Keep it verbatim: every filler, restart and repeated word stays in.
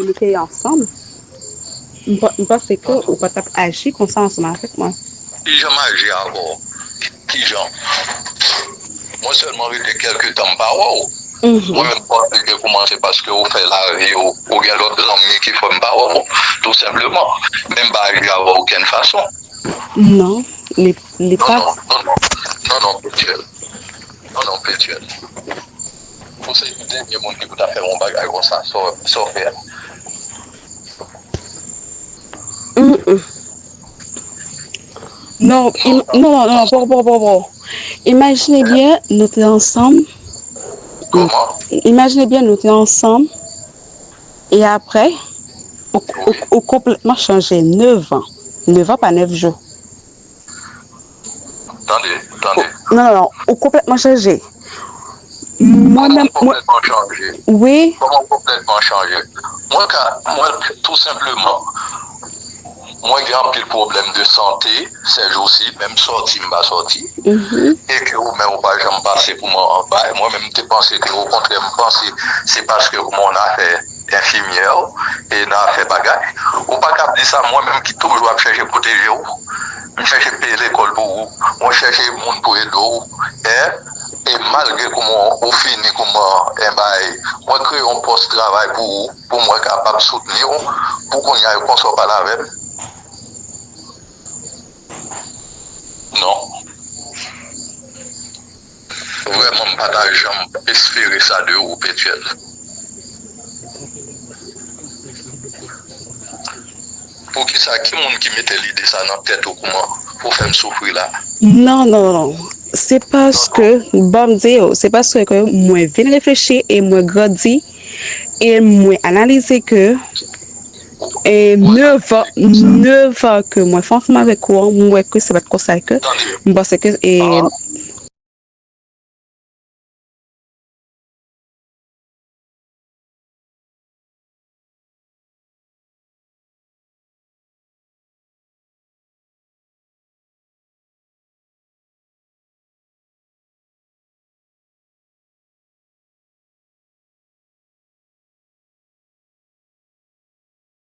nou te ansanm, m pa- m panse ke ou pa t ap aji konsa ansanm avèk mwen. Kijan m aji avè w? Kijan? Mwen sèlman rete kèlke tan m pa wè w. Mwen menm panse ke kouman se paske ou fè lavi w, ou gen lòt zanmi ki fè m pa wè w, tou senpleman. Men m pa aji avè w okenn fason. Non, li, li Non, pa. non, non, non, non, non, Petyèl. Non, non, Petyèl. Ou se dènye moun ki pou ta fè yon bagay konsa, sa w- sa w fè a. Mm-mm. Non, im- non, non, non, non, bon, bon, bon, bon. Imajine byen, nou te ansanm. Kòman? Imajine byen, nou te ansanm. E apre, ou, ou, ou konplètman chanje. Nèf an. Nèf an pa nèf jou. Tande, tande. Non, non, non. Ou konplètman chanje. Mwen Kòman menm, w mwen, konplètman chanje? Wi. Kòman w konplètman chanje? Mwen ka, mwen, tou senpleman, mwen gen anpil pwoblèm de sante, sèjousi, menm sòti, m pa sòti. E ke ou menm ou pa janm pase pou mwen anba. Mwen menm, m te panse ke, okontrè, m panse se paske kouman w nan afè enfimyè, e nan afè bagay. Ou pa kab di sa, mwen menm ki toujou ap chèche pwoteje w. M chèche peye lekòl pou ou. Mwen chèche moun pou ede w. E, e malgre kouman ou fini kouman en bay, mwen kreye yon pòs travay pou ou, pou mwen kapab soutni w, pou kounye a yo konsa w pale avè m. Non. Vrèman, m pa ta janm espere sa de ou, Petyèl. Poukisa, ki moun ki mete lide sa nan tèt ou kouman pou fè m soufri la? Non, non, non. Se paske, ban m di w, se paske ke mwen vin reflechi e mwen grandi e mwen analize ke e nèf an, nèf an ke mwen fè ansanm avèk ou an, mwen wè ke se pa t konsa ke m panse ke e,